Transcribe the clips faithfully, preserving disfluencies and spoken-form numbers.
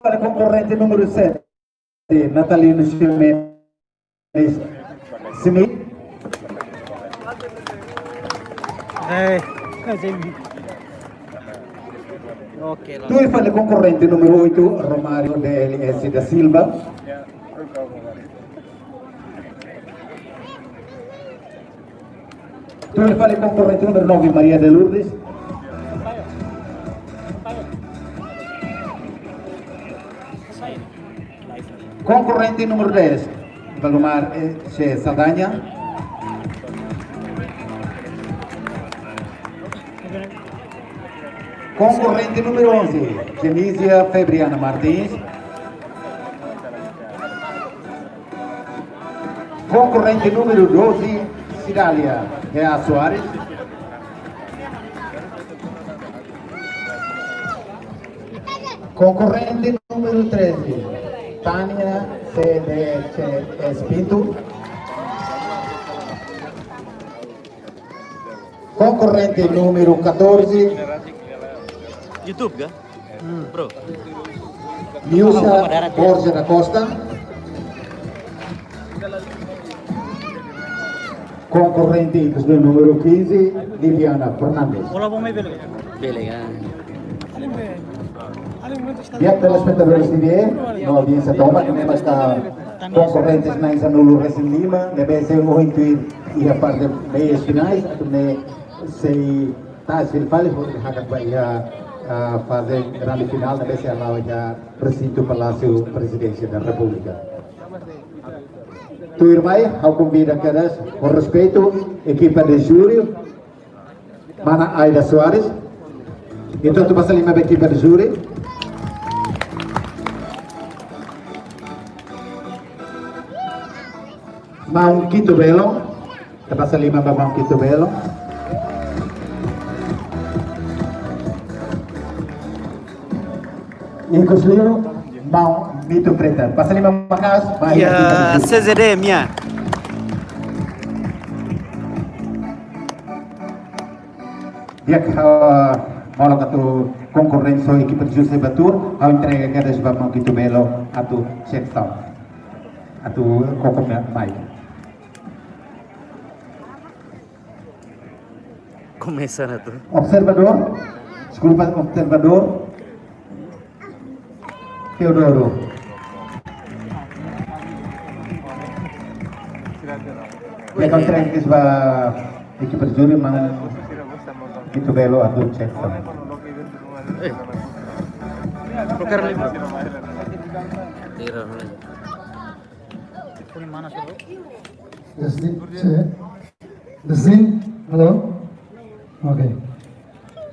fali konkorrente númeru sete, Natalino Ximenes Smith. Eh, Oke, la. Tuir fali konkorrente númeru oito, Romário D L S da Silva. Tuir fali konkorrente númeru nove, Maria de Lourdes. Konkorrente númeru dez, Valdomar, eh, C. Saldanha. Konkorrente númeru onze, Genisia Febriana Martins. Konkorrente númeru doze, Cidália Gea Soares. Konkorrente númeru treze, Tânia C D C S Pinto. Konkorrente númeru catorze, YouTube kah? Bro. Nilsa Borja da Costa. Konkorrente ikus númeru quinze, Liliana Fernandes. Hola, bom, bele. Bele kah? Di'ak, telespetadores T V, no audiénsia tomak, ne'e maka konkorrentes na'in sanulu-resin-lima, ne'ebé sei ohin tuir iha parte meias finais, atu nune'e sei tasi fali hodi hakat ba iha, ah, faze grande finál, ne'ebé sei hala'o iha resintu Palásiu Prezidénsia da Repúblika. Tuirmai, ha'u konvida kedas ho respeitu ekipa de júri, mana Aida Soares. Entaun atu basa liman ba ekipa de júri. Maun Kito Belo. Ita basa liman ba Maun Kito Belo. Ikus liu, Maun Mito Freitas. Basa liman maka'as ba ekipa de júri. Ya, C Z D, mia. Di'ak, ah, molok atu konkorrente ho ekipa de júri sei bá tuur, ha'u entrega kedas ba Maun Kito Belo atu check sound. Atu koko mai. Komesa na tu. Observadór, deskulpa, observadór. Teodoro. Di'ak, ha'u entrega kedas ba ekipa de júri, Maun Kito Belo atu check sound. Eh. Trocar lima. Tira, mana? Testing, check. Testing, hello? Okay.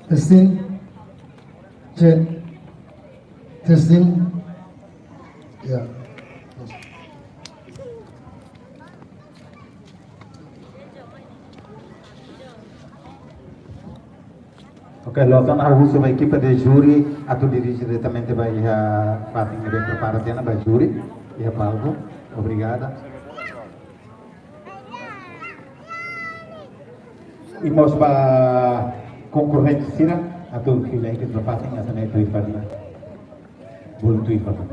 Testing, check. Testing. Ya. Oke, loos ona, ha'u husu ba ekipa de júri atu dirije diretamente ba iha fatin ne'ebé prepara tiha ona ba júri, iha palku. Obrigada. I mós ba konkorrente sira atu fila iha fatin atu nune'e tuir fali. Bolu tuir fali.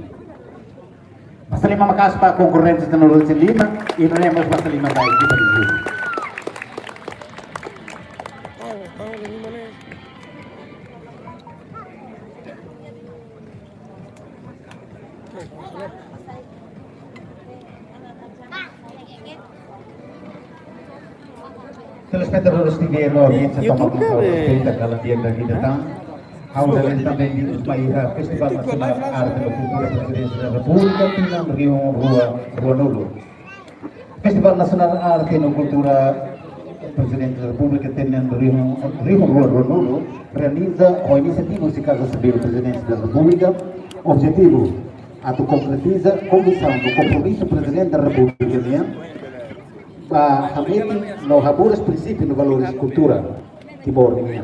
Basa liman maka'as ba konkorrente sanulu-resin-lima, i nune'e mós basa liman ba ekipa de júri. Telespetadores T V no audiénsia tomak, ha'u respeita kalan di'ak duni ida tan. Ha'u dala ida tan benvindu mai iha Festivál Nasionál Arte no Kultura Prezidénsia da Repúblika tinan rihun rua ruanulu. Festivál Nasionál Arte no Kultura Prezidénsia da Repúblika tinan rihun, rihun rua ruanulu realiza ho inisiativa husi Kaza Sivíl Prezidénsia da Repúblika, objetivu atu konkretiza konviksaun no kompromisu Prezidente da Repúblika nian ba hametin no haburas prinsípiu no valores kultura Timor nian.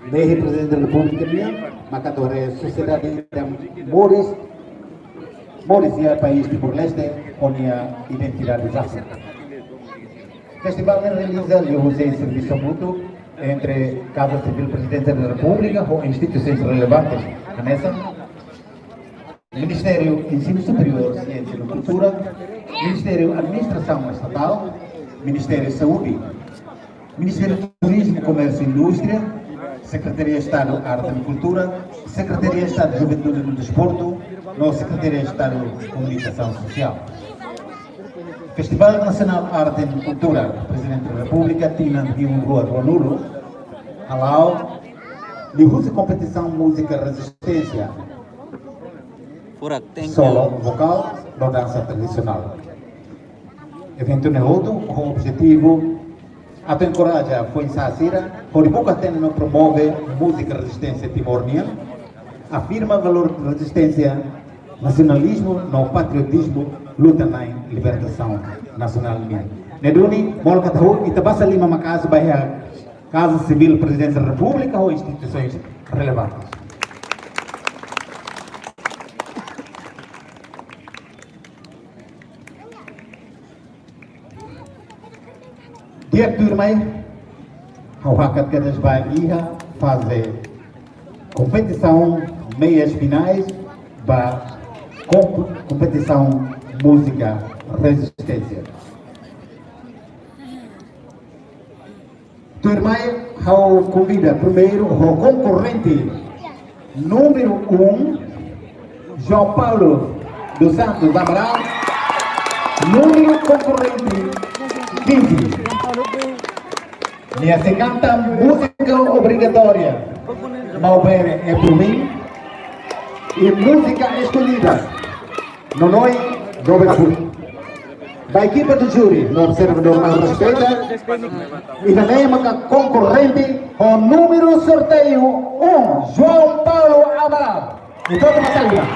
Mehi Prezidente da Repúblika nian, maka atu haree sosiedade ida moris, moris iha país Timor-Leste ho nia identidade sasán. Festivál ne'e realiza liuhusi servisu mútuu entre Kaza Sivíl Prezidénsia da Repúblika ho instituisoens relevantes, hanesan Ministériu Ensinu Superiór, Siénsia no Kultura, Ministériu Administrasaun Estatál, Ministériu Saúde, Ministériu Turizmu, Komérsiu i Indústria, Sekretaria Estadu Arte i Kultura, Sekretaria Estadu Juventude no Desportu, no Sekretaria Estadu Komunikasaun Sosiál. Festivál Nasionál Arte i Kultura, Prezidente da Repúblika, tinan rihun rua ruanulu, hala'o liuhusi kompetisaun múzika rezisténsia, Furak, thank you. Solo vokál no dansa tradisionál. Eventu ne'e hotu ho objetivu atu enkoraja foin-sa'e sira hodi buka hatene no promove múzika rezisténsia Timor nian, afirma valór rezisténsia, nasionalizmu no patriotizmu luta na'in libertasaun nasionál nian. Ne'e duni, molok atu ita basa liman maka'as ba iha Kaza Sivíl Prezidénsia da Repúblika ho instituisoens relevantes. Di'ak, tuirmai, ha'u hakat kedas ba iha faze kompetisaun meias finais ba komp-, kompetisaun múzika rezisténsia. Tuirmai, ha'u konvida primeiru ho konkorrente númeru um, João Paulo dos Santos Amaral, númeru konkorrente quinze. Nia sei kanta múzika obrigatória, Maubere é por mim, i múzika eskolhida, Nonoin Dobe Put. Ba ekipa do júri no observadór, ha'u respeita. I também maka konkorrente ho númeru sorteiu um, João Paulo Amaral. Ita basa liman.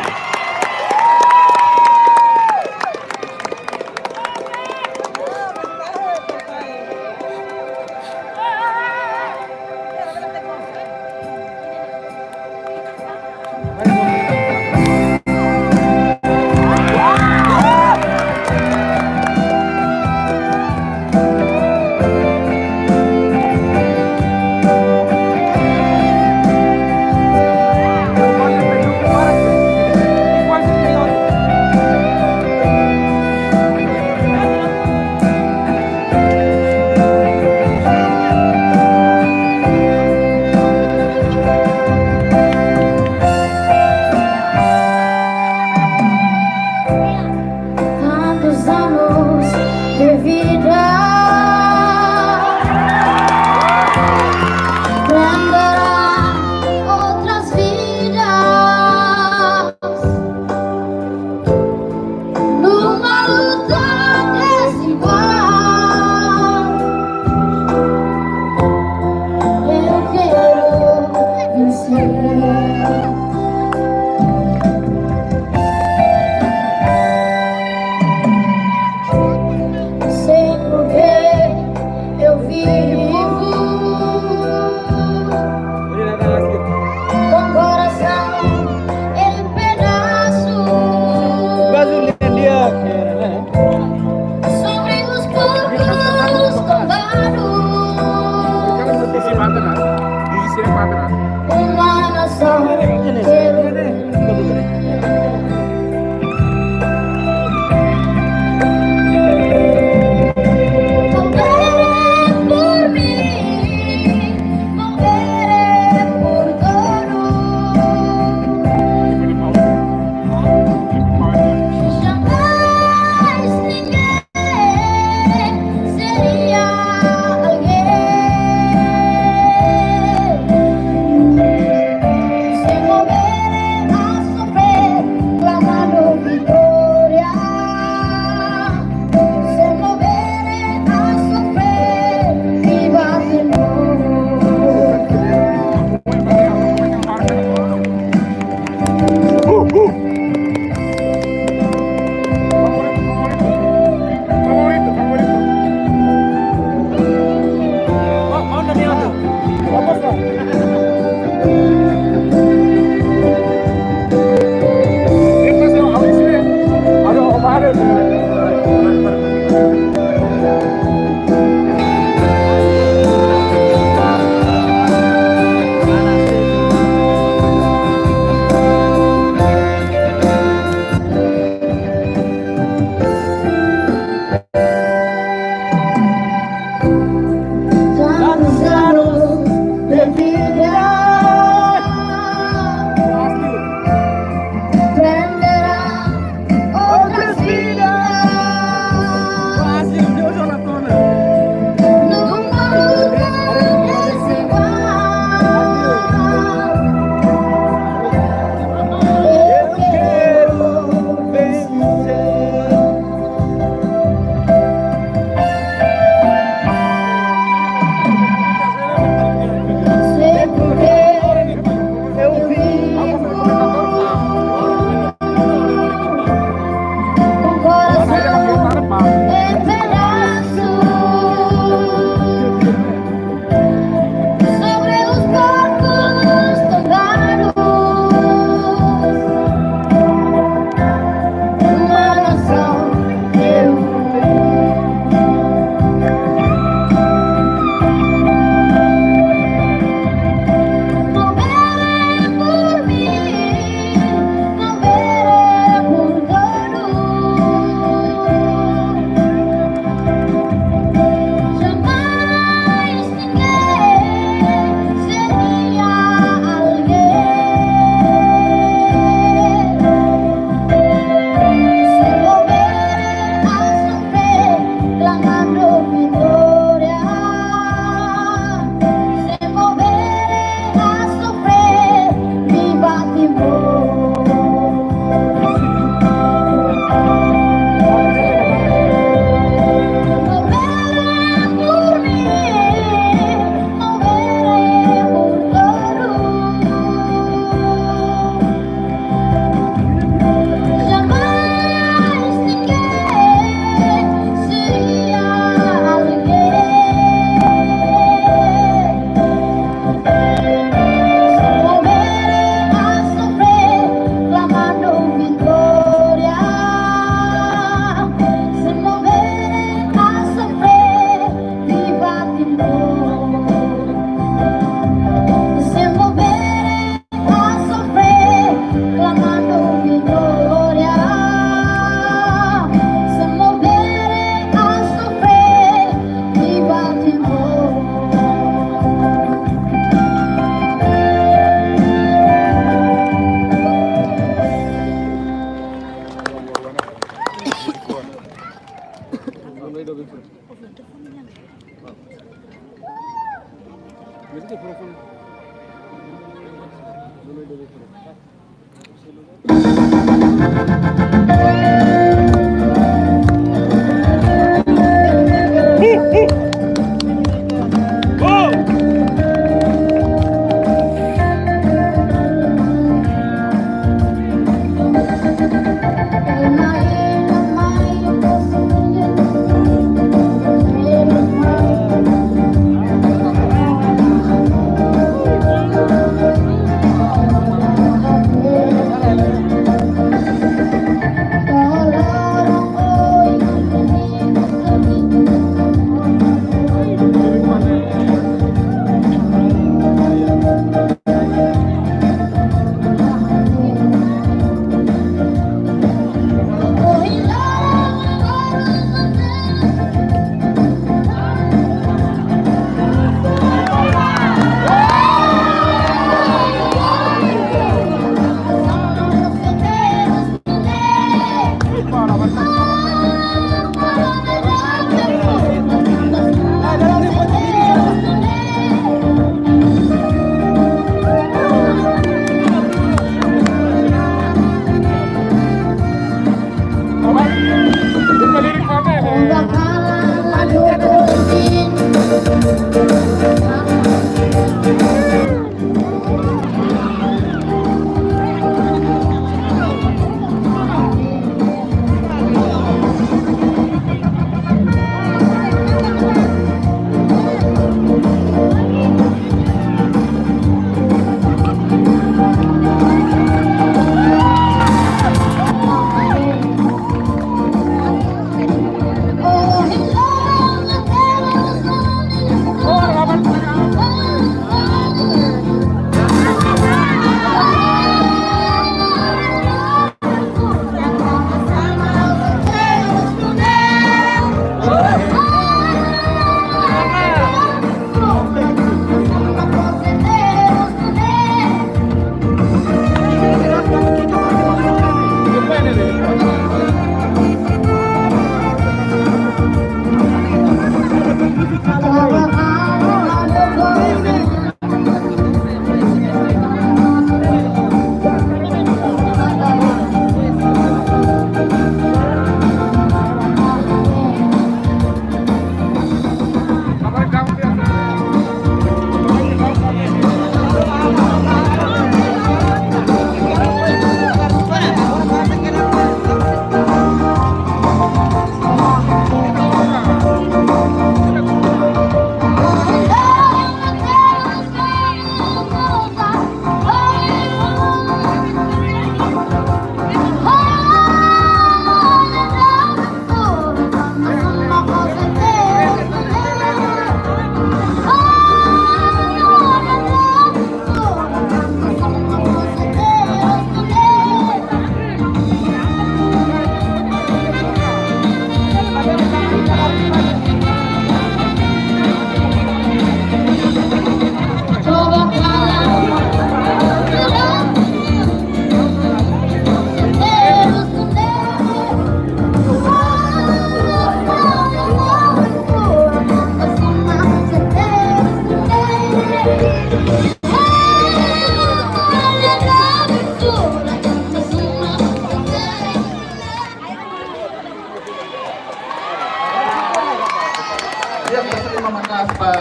Di'ak, basa liman maka'as ba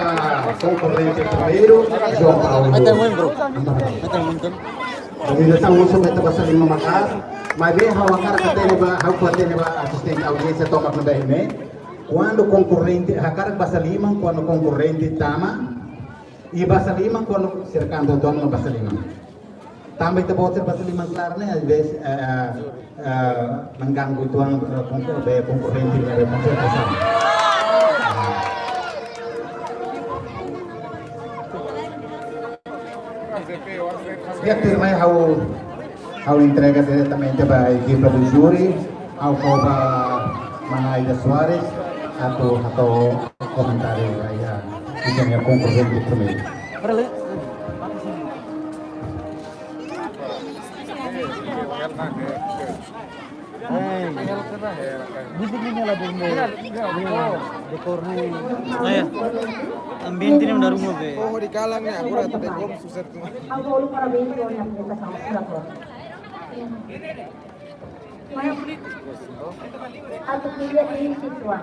konkorrente primeiru, João Paulo. Mai tau, bro. Mai tau, mai tau. Jadi, ita husu mai ita basa liman maka'as. Maibé ha'u hakarak hatene ba, ha'u hatene ba asistente audiénsia tomak ne'ebé ne'e. Kuandu konkorrente, hakarak basa liman, kuandu konkorrente tama, i basa liman, kuandu sira kandidat tama basa liman. Tanba ita-boot sira basa liman klaru ne'e, às vezes, eh, eh, mengganggu uitoan, eh, konkur-, be konkorrente, be konsentrasaun. Di'ak, tuirmai ha'u, ha'u entrega diretamente ba ekipa do júri, ha'u fó ba mana Aida Soares, atu, atu komentáriu ba iha, iha konkorrente primeiru. Di sini lah, Bung. Dekor ni. Ambiente ne'e mak dala ruma be. Oh, di kalang ne'e, agora tem como sucesso. Atu ko'alia iha situan.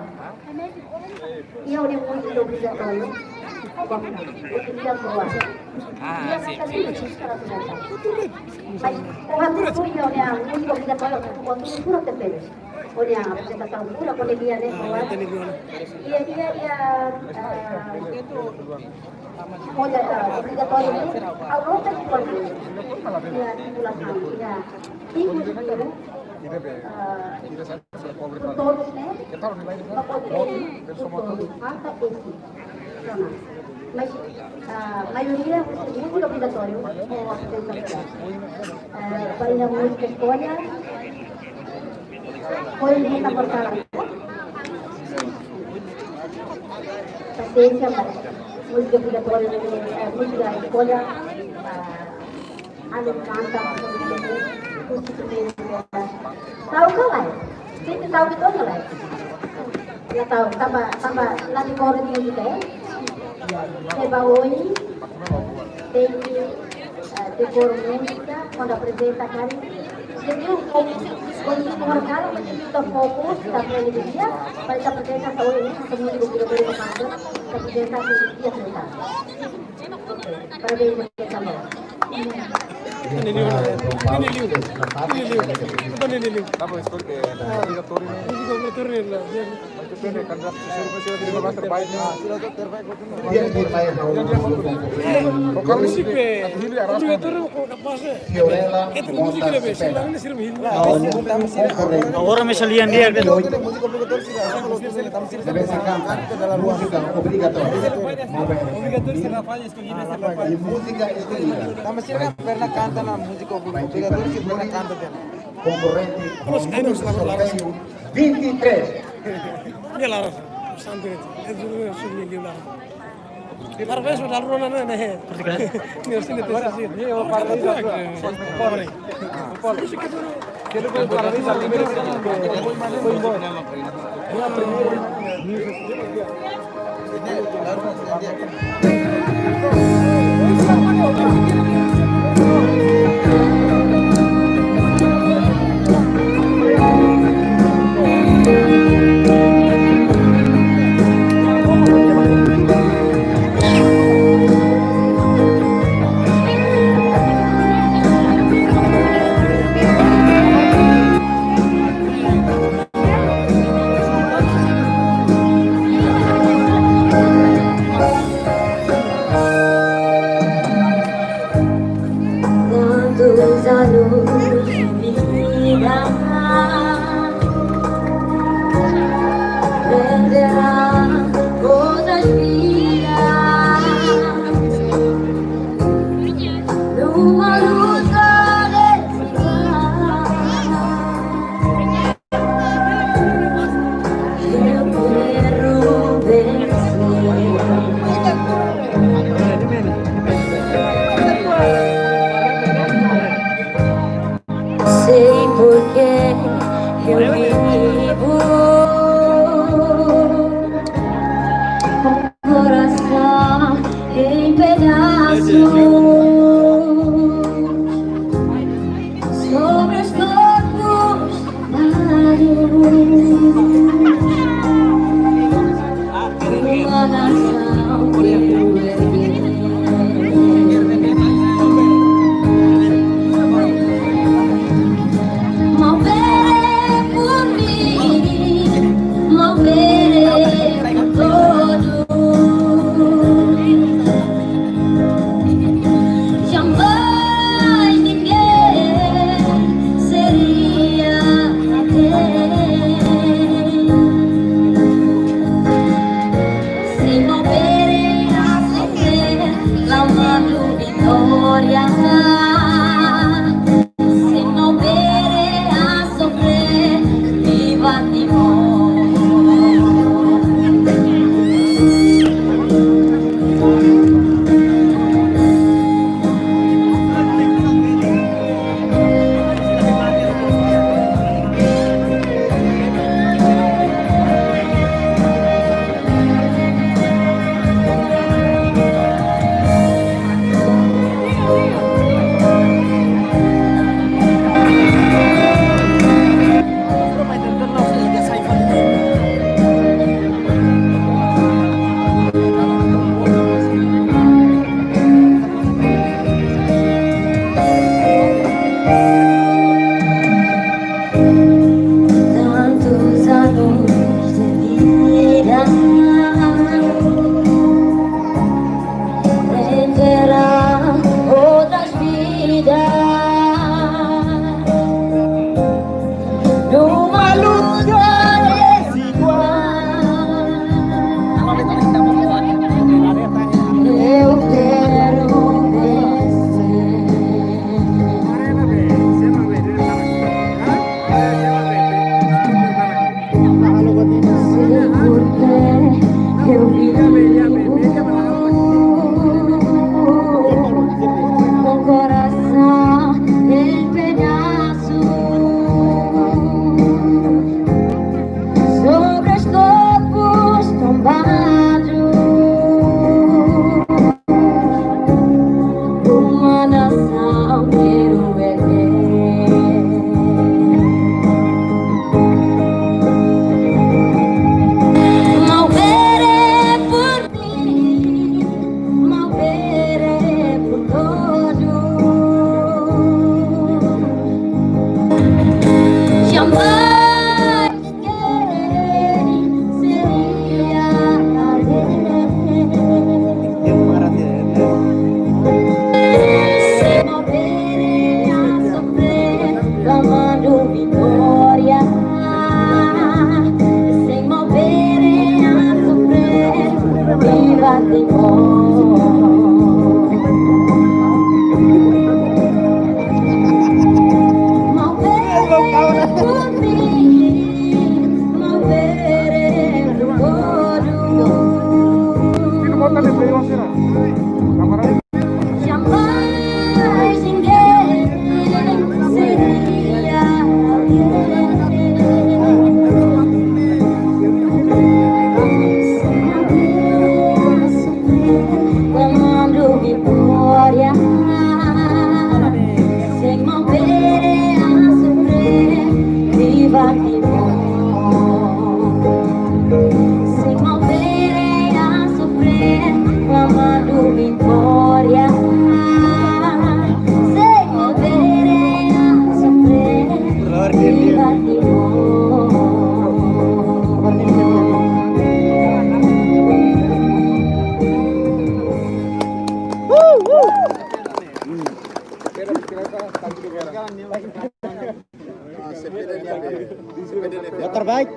Iha múzika obrigatóriu. Múzika rua. Ah, sim, sim. Mas, o atu ko'alia múzika obrigatóriu, o atu pura tepele. Olha, a apresentação pura, quando ele ia, né? Ia, ia, ia, ah, olha, ah, obrigatóriu, né? Ao longo da escola, ia, tripulação, ia, Pingu de Pingu, ah, por todos, né? Para poder, por todos, hasta esse. Mas, ah, maioria, música obrigatóriu, com a apresentação. Ah, para a música escolha, foi muita portada. Paciência, mas música obrigatória, eh, música escolha, ah, anu kanta, música mesmo. Tahu ka lae? Sente tahu betul ka lae? Ya tahu, tanba, tanba la dekor múzika, eh? Eba ohin, tenke, eh, dekor múzika, kuandu aprezenta karik. Jadi, fokus, kuandu markadu, mas tenke fokus, ita aprende di'ak, para ita aprezenta saúde, né? Semua juga boleh berkembang, ita aprezenta di'ak, di'ak. Parabéns, Maria Isabel. Ini liu, ini liu, ini liu, ini liu. Apa, escolhe obrigatóriu, né? Música obrigatória, né? Mas depende, candidato, se você vai ser obrigatório, vai, né? Dia de Maio, Raul, Raul, Raul. Música obrigatória, capaz, eh. Fiorella, ita música Mota, ne'ebé, Cepeda. Sira ne'e sira hilda. Agora me salian dia, kan? Debe ser canta. Música obligatoria. Obrigatória, sira faz. E música escolhida. Tanba sira pernah kanta na música obrigatória, sira pernah kanta. Concorrente, sorteio vinte e três. Dia laran, santu, é duro, eu sou meio laran. Parabéns para a Rona, né? Né, eu sei, né? Pobre. Quantos anos de vida perderá outras vidas numa luta desigual? Sei porque eu vivo com coração em pedaços sobre os corpos Sem mover a sofrer, clamando vitória. Sem mover a sofrer, viva Timor. Mover por mim, mover por todo. Jamais ninguém seria alguém. Clamando vitória, sem mover a sofrer, viva Timor. Sem mover a sofrer, clamando vitória, sem mover a sofrer, viva Timor. Motorbike.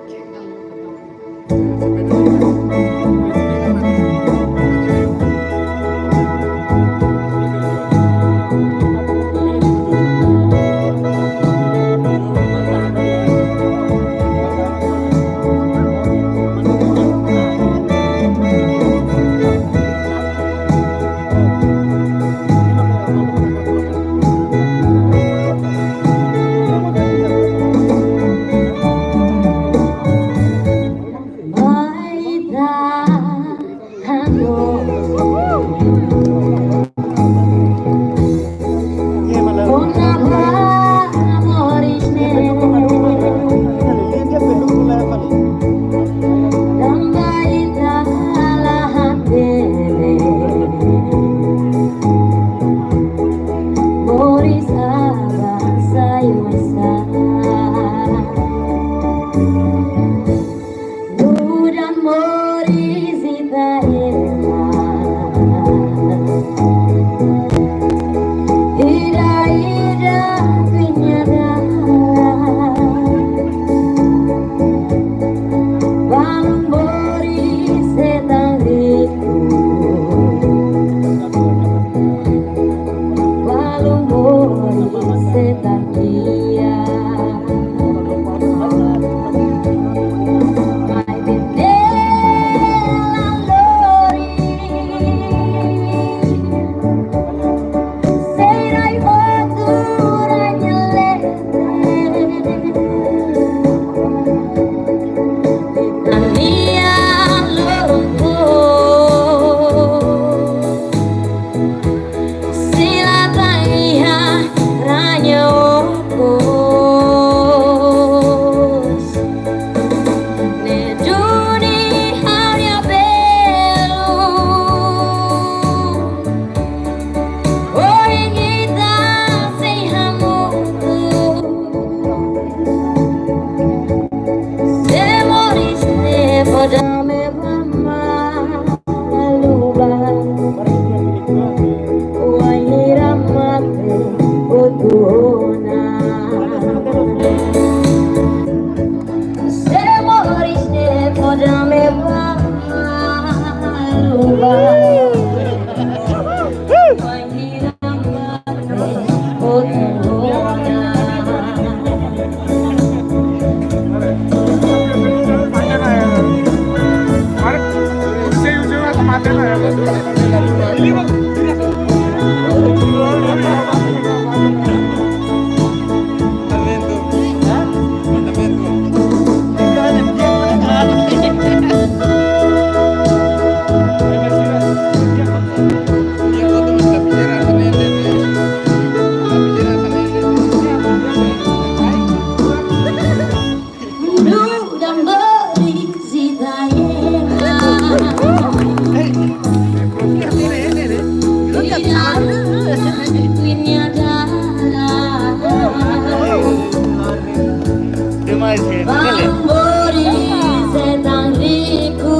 Mas, eh, beleza. Ba moris é tão rico,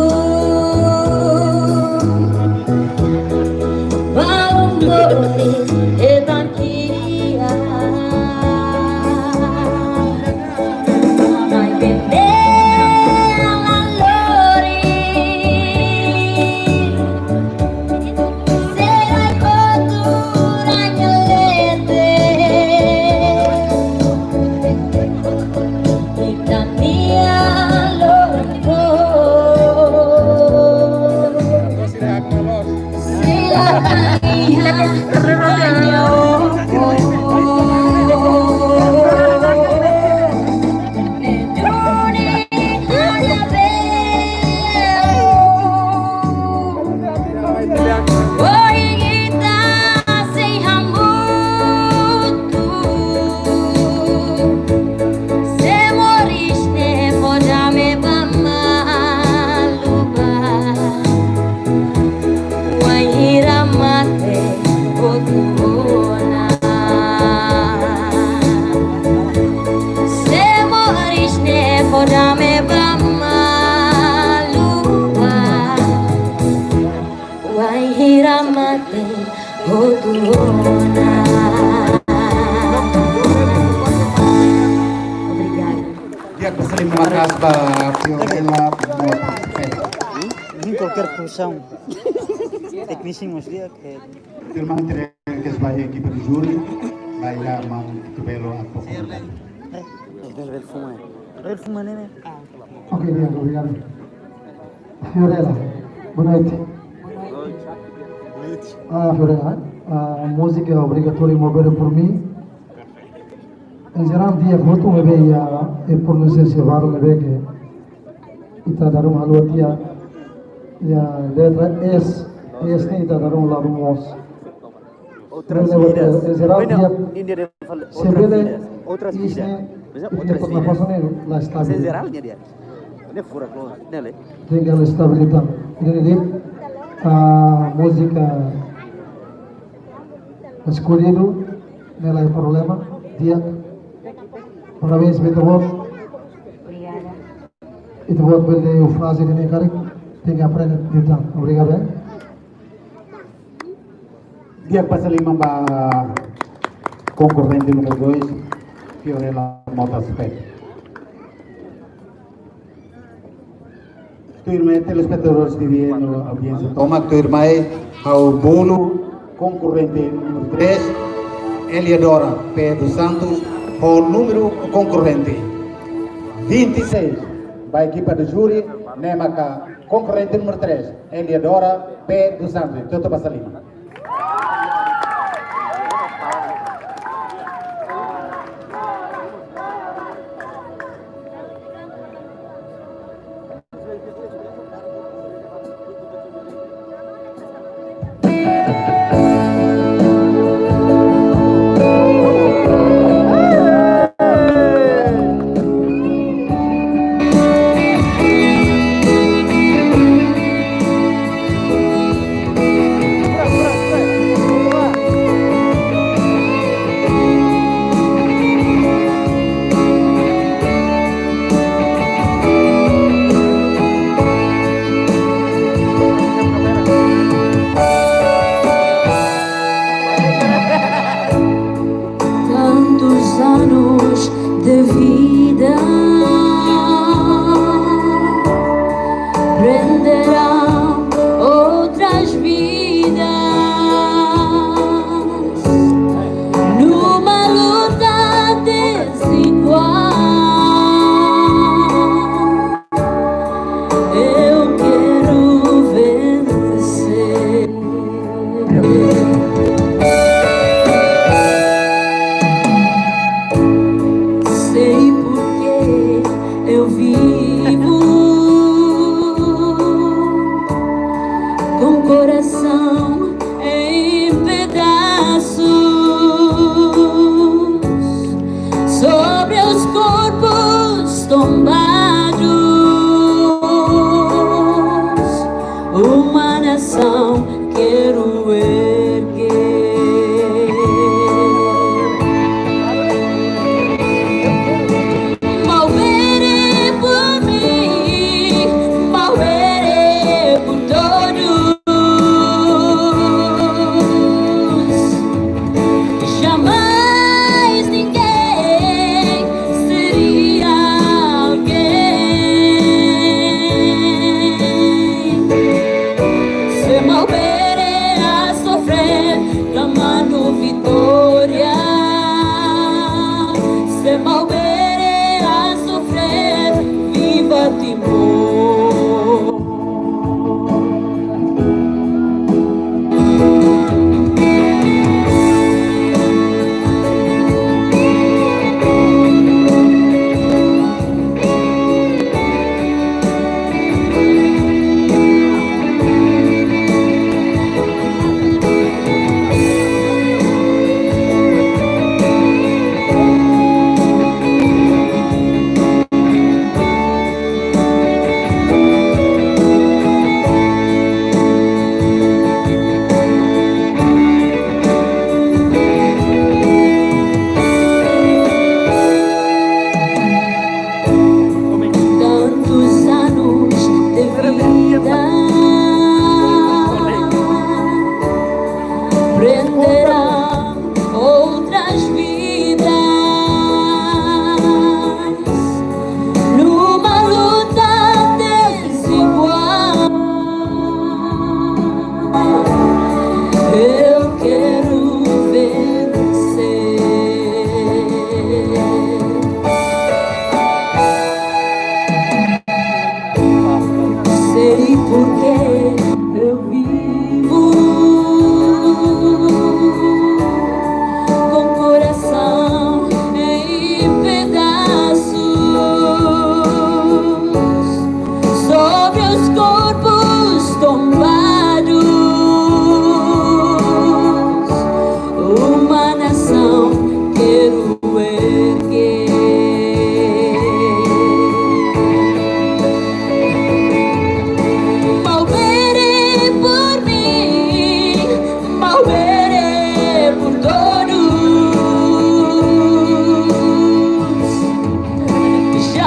ba moris é tão kiak. Maibé ne'e la lori, sei la kotu raña lete. Ita-nia lori. Ohin ita sei hamutuk, se moris ne'e fó dame ba malu ba. Wainhira mate hotu ona. Se moris ne'e fó dame ba malu ba. Wainhira mate hotu ona. Obrigada. Di'ak, basa liman maka'as ba Fiorella Mota Spek. Em qualquer profissão. Tecnicista, mas di'ak, eh, Irmã Teresa, que vai a equipa do júri, vai lá, mão, cotovelo, a pouco. Eh, os dois bem fumar. Bem fumar, né? Ok, di'ak, obrigadu. Fiorella, boa noite. Ah, Fiorella, a música é obrigatória, mover por mim. Em geral, di'ak hotu, maibé iha, eh, pronúnsia baru, maibé ke ita dadaun halo tiha, iha letra S, S ne'e ita dadaun la'o mós. Outras vidas. Em geral, di'ak, se bele, outras vidas. Mas é outras vidas. Mas em geral, né, di'ak? Ne'e fura ko, ne'e le. Tenke estabilidade. Jadi, a música escolhido, ne'e la iha problema, di'ak. Parabéns, Beto Bot. Obrigada. Ita-boot bele frase ida-ne'e karik, tenke aprende liután. Obrigadu, eh. Di'ak, basa liman ba konkorrente número dois, Fiorella Mota Spek. Tuirmai, telespetadores di'ak, no audiénsia tomak, tuirmai, ha'u bolu konkorrente número três, Eliadora P dos Santos, ho númeru konkorrente vinte e seis. Ba ekipa do júri, ne'e maka konkorrente número três, Eliadora P dos Santos. Ita hotu basa liman. Tantos anos de vida prenderão outras vidas numa luta desigual. Eu quero vencer. Sei porque eu vivo com coração em pedaços. Sobre os corpos tombados, uma nação quero erguer. Mover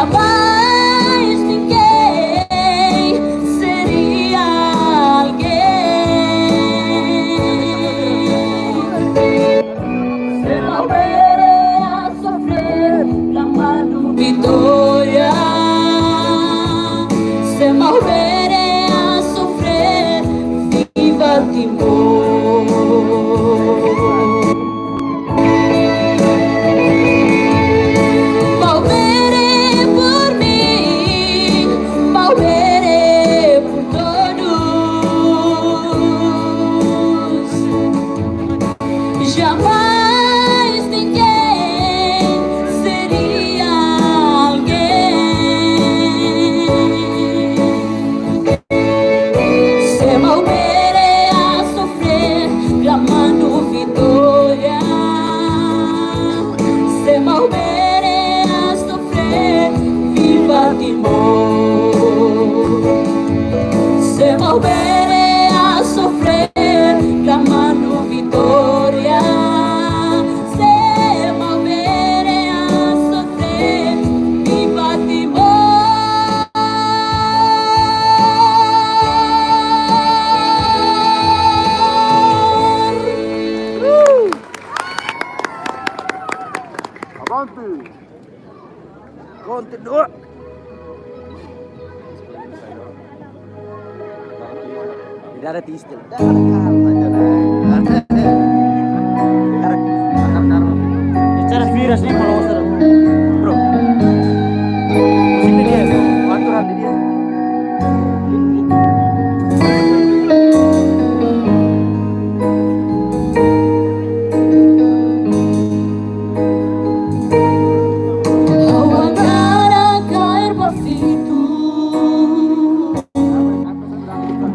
Jamais ninguém seria alguém. Se Maubere a sofrer, clamando vitória. Se Maubere a sofrer, viva Timor. Maubere por mim, Maubere por todos. Jamais ninguém seria alguém. Se Maubere a sofrer, clamando vitória. Se Maubere a sofrer, viva Timor. Se Maubere a sofrer, clamando vitória. Se Maubere a sofrer, viva Timor. Avante! Kontinua. Tidak ada tistel. Tidak ada karma, tidak ada. Cara, cara karma. Cara virus ni kalau usah. Bro. Musik dia, aturan dia. Ha'u hakarak kaer ba fitu.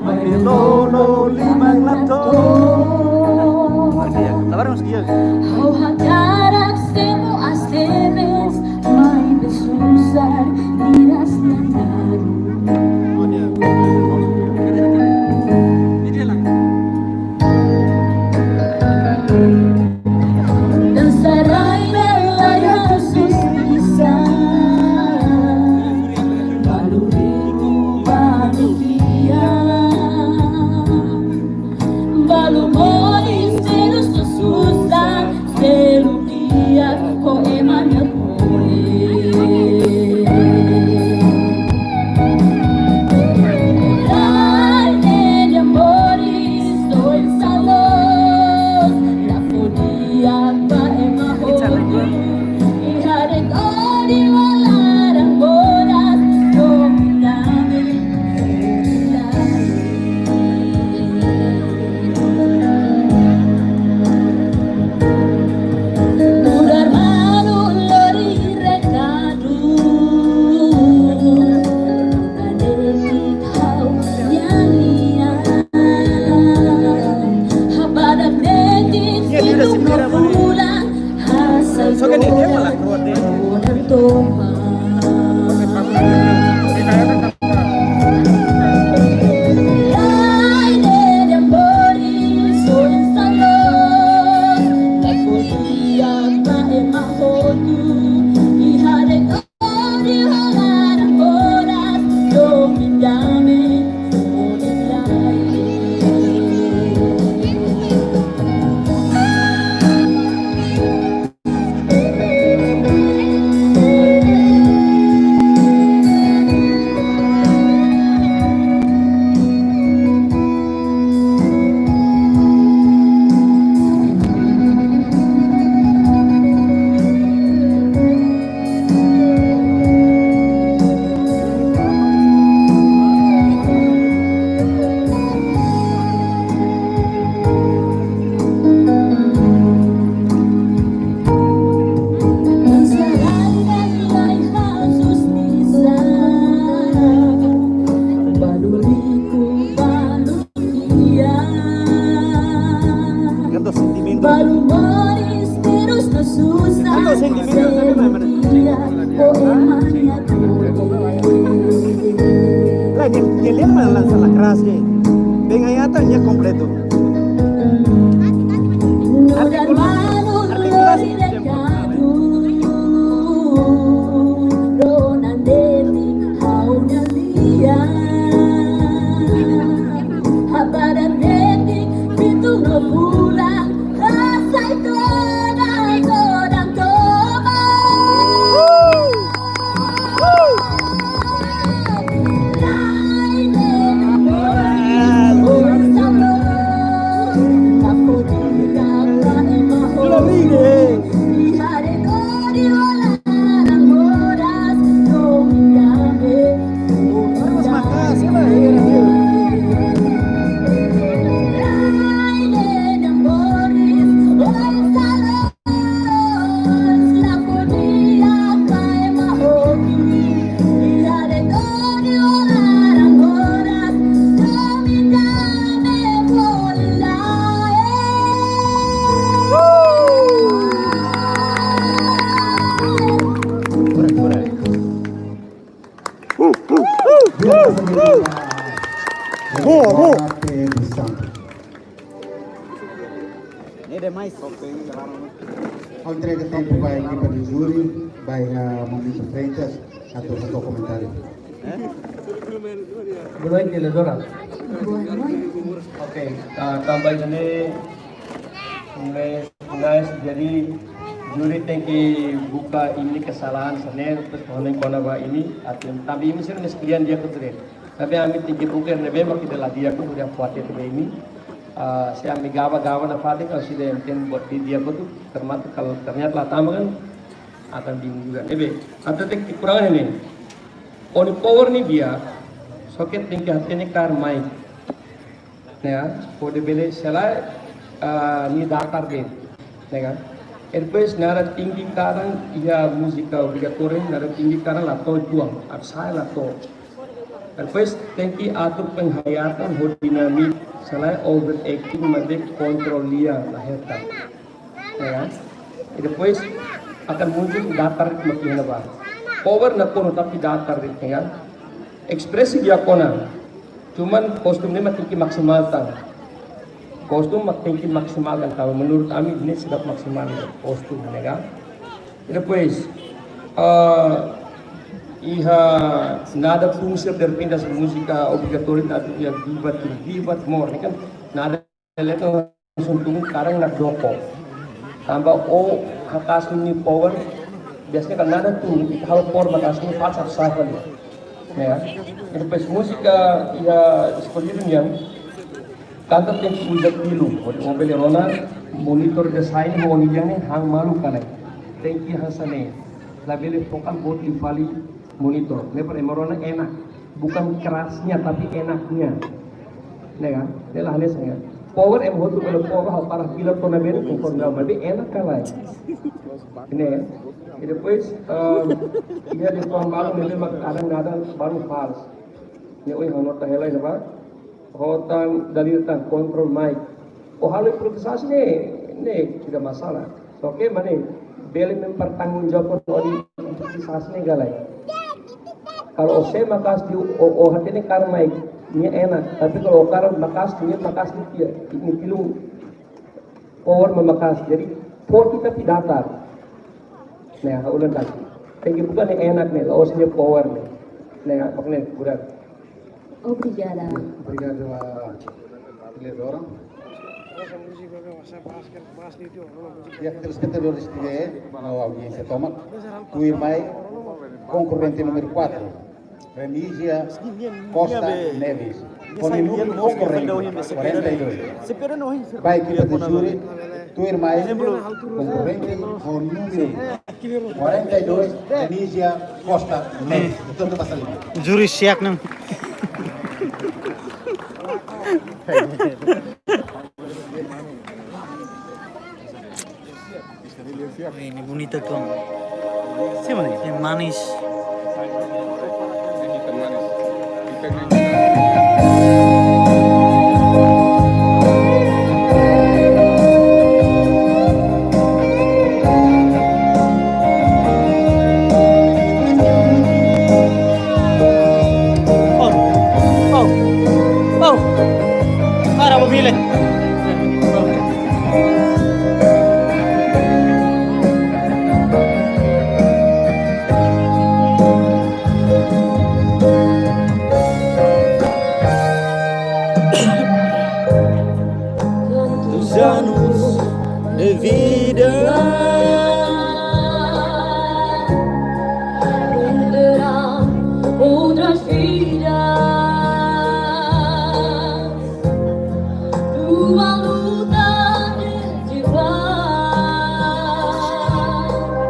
Mai lolo liman lato. Labaran musik. Ha'u hakarak semo as tebes, mai be susar, miras nanaru. Dansa rai-rai, rai-rai, susar. Balu riku, balu kiak. Balu moris, terus susar, selu kiak, ho ema nia moris. Rai ne'e nia moris, dois anos, la fo di'ak ba ema hotu. Iha redór nia laran moras, domin dame. Nu'udar manu lori rekadu. Ha'u nia habadak de'it, sinu ka fulan, hasai. Só que nem tem uma lacroa dentro. Kantu sentimentu. Kantu sentimentu, sabe, mana? Lae, nia, nia lian mana lansa lakras ke. Dengan nyata nia kompletu. Artikulasi. Artikulasi. Boa, boa. Parte dos Santos. Ne'e demais. Ha'u entrega tempu ba ekipa de júri, ba, ah, Momento Freitas, atu fó komentáriu. Boa noite, vencedora. Boa noite. Ok, ah, tanba ida-ne'e, mas, mas, jadi, júri tenke buka imi-nia kesalahan sira-ne'e, terus kona-kona ba imi, atu, tanba imi sira-nia sekalian di'ak hotu de'it. Tapi ami tenke buka ne'ebé mak ita la di'ak hotu, hodi atu hatete ba imi. Ah, se ami gaba-gaba nafatin, kalau sudah enten buat di di'ak hotu, ternyata kalau ternyata la tama kan, akan bingung juga. Ne'ebé, atu hatete kekurangan ne'e. Ó-nia power ne'e di'ak, só ke tenke hatene kaer mai. Ya, hodi bele selae, ah, nia datar de'it, ya kan? Depois nada tinggi karik iha múzika obrigatóriu, nada tinggi karik la to'o tuan, harus sai la to'o. Depois tenke atur penghayatan ho dinamik, selae overacting maibé kontrol lian la hetan. Ya kan? E depois akan muncul datar mak iha ne'ebá. Power nakonu tapi datar, ya kan? Ekspresi di'ak ona. Cuman kostum ne'e mak tenke maksimal tan. Kostum mak tenke maksimal tan. Kalau menurut ami ne'e sudah maksimal kostum, ya kan? E depois, eh, iha nada tun sira derpinda múzika obrigatóriu, nada iha viva, viva mor, ya kan? Nada Ele langsung tun karik nakdoko. Tanba ó haka'as nia power, biasanya kan nada tun, ita halo power maka'as nia falsa safa ni. Ya. Depois múzika iha eskolidu nian, kanta tenke uza tilu, hodi ó bele rona monitor desain ho nia nian ne'e han malu ka lae. Tenke hanesan ne'e. Labele fokal boot liu fali monitor. Ne'e para ema rona enak. Bukan kerasnya, tapi enaknya. Ya kan? Ne'e la hanesan, ya. Power ema hotu bele power, ha'u para pilot kona beri, konforme ha'u, maibé enak ka lae. Ne'e. E depois, em, iha de'it balu ne'ebé mak kadang-kadang balu fals. Ne'e ohin ha'u nota hela iha ne'ebá. Ho tan dalil tan kontrol mai. Ó halo improvizasaun ne'e, ne'e tidak masalah. Só ke ema ne'e bele mempertanggungjawabkan ó-nia improvizasaun ne'e ka lae. Kalau ó sei maka'as tiha, ó, ó hatene kaer mai, nia enak. Tapi kalau ó kaer maka'as tiha, nia maka'as tiha, nia tilu power mak maka'as. Jadi, forte tapi datar. Nah, ulang lagi. Tenke buka ne'e enak ne'e, la'ós nia power ne'e. Nah, mak ne'e, buat. Obrigada. Obrigadu, a vencedora. E telespetadores T V, no audiénsia tomak, tuirmai konkorrente númeru quatro, Remígia Costa Neves, ho númeru konkorrente quarenta e dois. Ba ekipa de júri, tuirmai konkorrente ho númeru quarenta e dois, Remígia Costa Neves. Entaun, pasa ali. Júri siak nang. Ini bonita tuan. Siapa nih? Yang manis. Oh, oh, oh. Para, Bobile. Tantos anos de vida renderán outras vidas.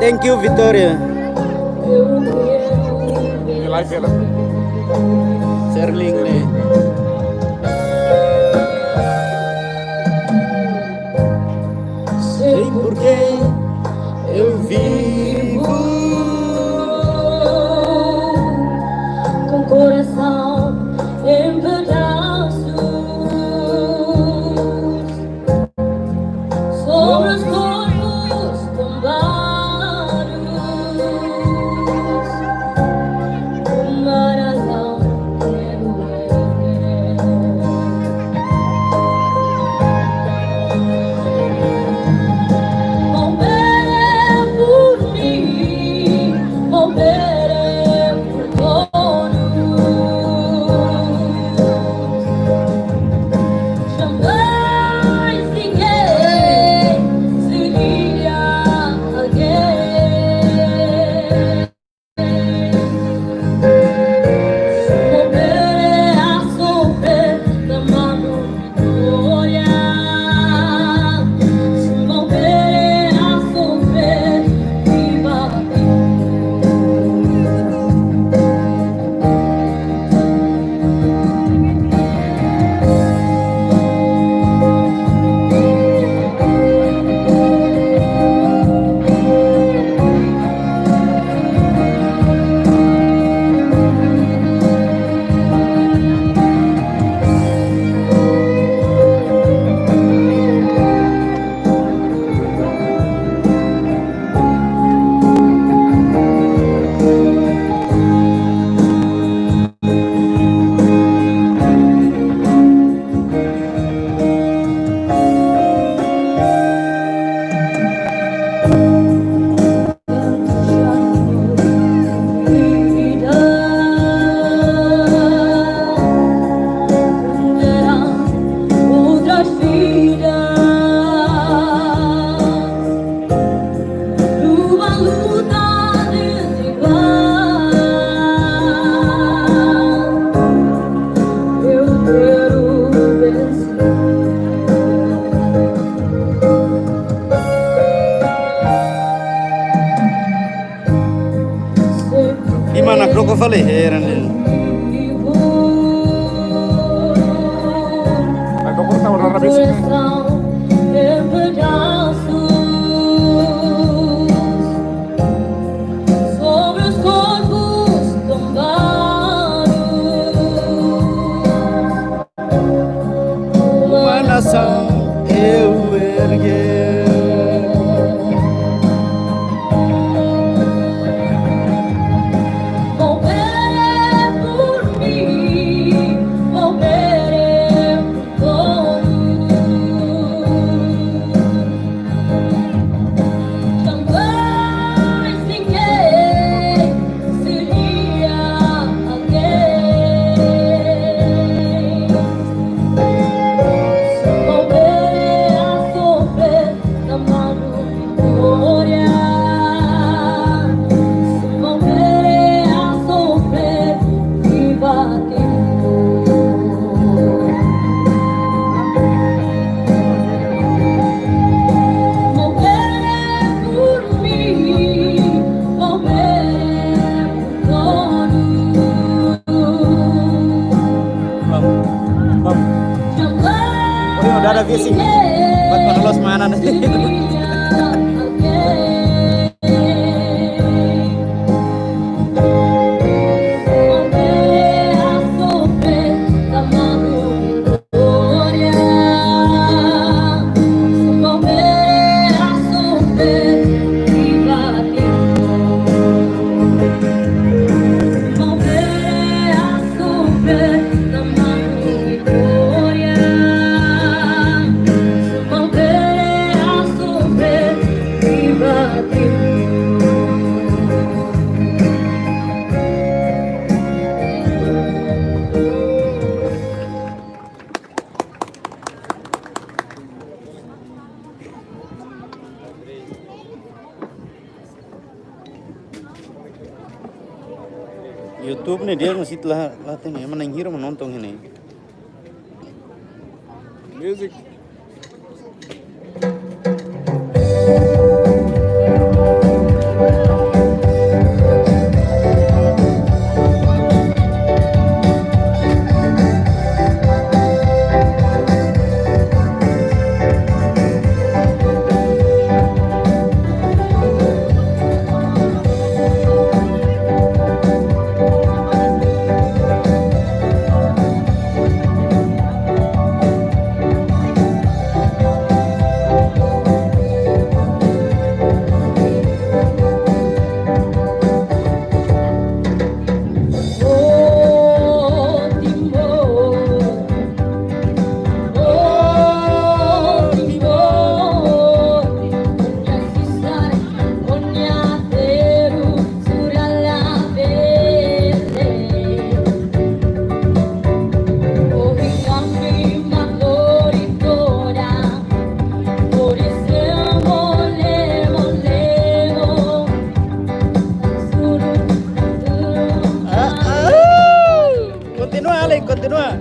Thank you, Vitória. Serling ne'e. Sei porque eu vivo com coração em pedaços, sobre os corpos tombados, o mar Heran de. Ai, kau corta orang rabis ini. Sobre os corpos tombados, uma nação eu erguer. Morrer por mim, morrer por todos. Jamais ninguém seria alguém. Se morrer a sofrer, clamando vitória. Se morrer a sofrer, viva Timor. Morrer por mim, morrer por todos. Vamos, vamos. Oke, udah ada visi. Buat penelos mana nih? YouTube ne'e di'ak, masih telah latih ne'e, mana yang hira menonton ini. Music. Ah, ah. Kontinua, Allen, kontinua.